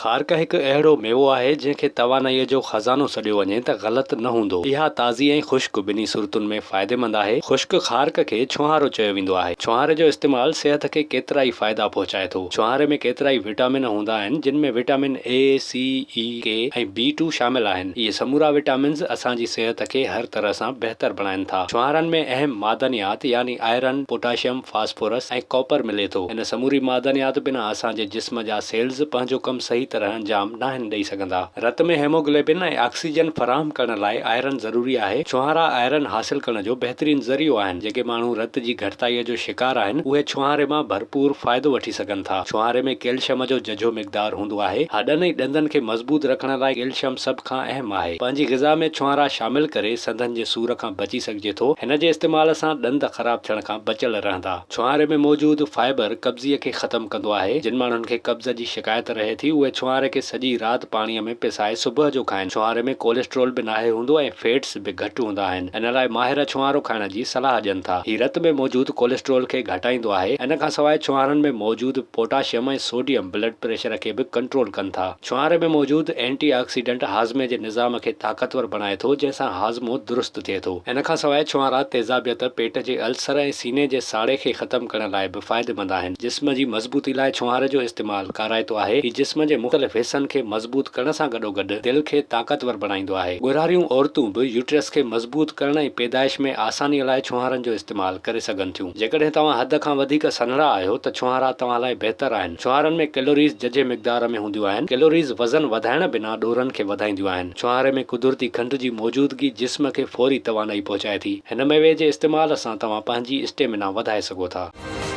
کارڪ هڪ اهڙو ميوو آهي، جنهن کي توانائيء جو خزانو سڏيو وڃي ته غلط نه هوندو. اها تازي ۽ خشڪ ٻنهي صورتن ۾ فائديمند آهي. خشڪ کارڪ کي ڇونهارو چيو ويندو آهي. ڇونهاري جو استعمال صحت کي ڪيترائي فائدا پهچائي ٿو. ڇونهاري ۾ ڪيترائي وٽامن هوندا آهن، جن ۾ vitamin A, C, E, K ۽ B two شامل آهن. اهي سمورا وٽامنز اسان جي صحت کي هر طرح سان بهتر بڻائن ٿا. ڇونهارن ۾ اهم معدنيات يعني آئرن، پوٽاشيم، فاسفورس ۽ ڪاپر ملي ٿو. ان سموري معدنيات بنا اسان جي جسم جا سيلز پنهنجو ڪم صحيح طرح انجام ناهن ڏئي سگهندا. رت ۾ هيموگلوبن ۽ آڪسيجن فراهم ڪرڻ لاء آئرن ضروري آهي. ڇونهارا آئرن حاصل ڪرڻ جو بهترين ذريعو آهن. جيڪي ماڻهو رت جي گهٽتائي جو شڪار آهن، اهي ڇونهاري مان ڀرپور فائدو وٺي سگهن ٿا. ڇونهاري ۾ ڪيلشم جو ججهو مقدار هوندو آهي. هڏن ۽ ڏندن کي مضبوط رکڻ لاء ڪيلشم سڀ کان اهم آهي. پنهنجي غذا ۾ ڇونهارا شامل ڪري سنڌن جي سور کان بچي سگهجي ٿو. هن جي استعمال سان ڏند خراب ٿيڻ کان بچيل رهندا. ڇونهاري ۾ موجود فائبر قبضيء کي ختم ڪندو آهي. جن ماڻهن کي قبض جي شڪايت رهي ٿي، اهي ڇونهاري کي سڄي رات پاڻيء ۾ پسائي صبح جو کائن. ڇونهاري ۾ ڪوليسٽرول به ناهي هوندو ۽ فيٽس به گهٽ هوندا آهن. ان لاء ماهر ڇونهارو کائڻ جي صلاح ڏين ٿا. هي رت ۾ موجود ڪوليسٽرول کي گهٽائيندو آهي. ان کان سواء ڇونهارن ۾ موجود پوٽاشيم ۽ سوڊيم بلڊ پريشر کي به ڪنٽرول ڪن ٿا. ڇونهاري ۾ موجود اينٽي آڪسيڊنٽ هاضمي جي نظام کي طاقتور بڻائي ٿو، جنهن سان هاضمو درست ٿئي ٿو. ان کان سواء ڇونهارا تيزابيت، پيٽ جي السر ۽ سيني جي ساڙي کي ختم ڪرڻ لاء به فائديمند آهن. جسم جي مضبوطي لاء ڇونهاري جو استعمال ڪارائتو آهي. هي جسم جي مختلف حصن کي مضبوط ڪرڻ سان گڏوگڏ دل کي طاقتور بڻائيندو آهي. ڳورهاريون عورتون به يوٽرس کي مضبوط ڪرڻ ۽ پيدائش ۾ آساني لاء ڇونهارن جو استعمال ڪري سگهن ٿيون. جيڪڏهن توهان حد کان وڌيڪ سنهڙا آهيو ته ڇونهارا توهان لاء بهتر آهن. ڇونهارن ۾ ڪيلوريز ججهي مقدار ۾ هونديون آهن. ڪيلوريز وزن وڌائڻ بنا ڏورن کي وڌائينديون آهن. ڇونهاري ۾ قدرتي کنڊ جي موجودگي جسم کي فوري توانائي پهچائي ٿي. هن ميوي جي استعمال سان توهان پنهنجي اسٽيمنا وڌائي سگهو ٿا.